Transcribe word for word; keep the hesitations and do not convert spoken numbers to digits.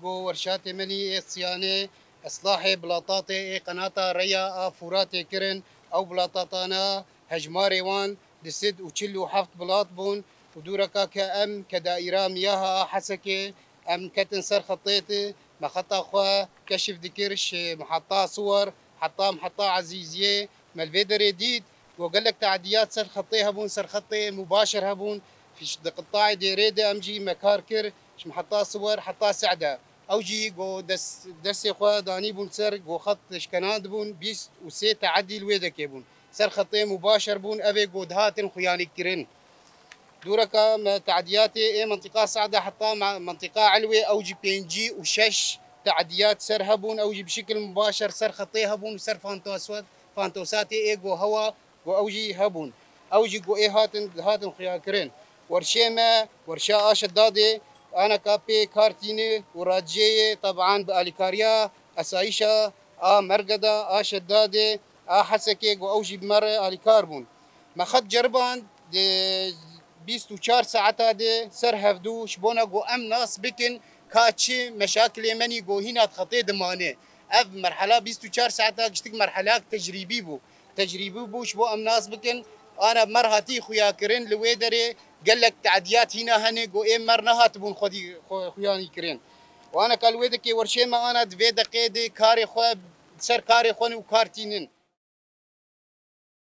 Go werşatê menî ê siyanê, islahê bilatatê ê qenata reya a Furatê kirin, ew bilatatana hejmarê wan di sed û çil û heft bilat bûn û dûreka ke em ke daîra miyaha a Hesekê em ketin ser xetê te, me xeta xwe keşif dikir ji miheta Siwar heta miheta Ezîziyê me li vê derê dît. Go gelek tadiyat ser xetê hebûn, ser xetê mubaşer hebûn. Fiş-, di qitayê dêrê de em jî me kar kir, ji heta Siwar heta Se'de. Ew jî go des-, destê xwe danîbûn ser, go xet şkenandibûn, bîst û sê teedî li wê dekê bûn. Ser xetê mubaşer bûn, ev ê go dihatin xuyanîkirin. Dûreka me tadiyatê ê mentiqa Se'de heta me-, mentiqa Elwê, ew jî pêncî û şeş tadiyat ser hebûn, ew jî bi şekil mubaşer ser xetê hebûn û ser fantosat-, fantosatê ê go hewa go ew jî hebûn. Ew jî go ê hatin, hatin xuyakirin. Werşê me, werşa a Şedadê, aneka pê kar tîne û raciyê ye, teban bi alîkariya esayîşa a Mergeda, a Şedadê, a Hesekê, go ew jî bi me re alîkar bûn. Me xet ceriban di bîst û çar saeta de ser hevdû, ji bona go em nas bikin ka çi meşakilê menî go hîna di xetê dimane. Ev merhela bîst û çar saeta giştik merhelak tecrîbî bû. Tecrîbî bû ji bo em nas bikin. Ana mer hatî xuya kirin li wê derê gelek tadiyat hîna hene go ê mer nehatibûn xwedî xwe-, xuyanî kirin. Û aneka li wê dekê werşê me ana di vê deqê de karê xwe ser karê xwe ne û kar tînin.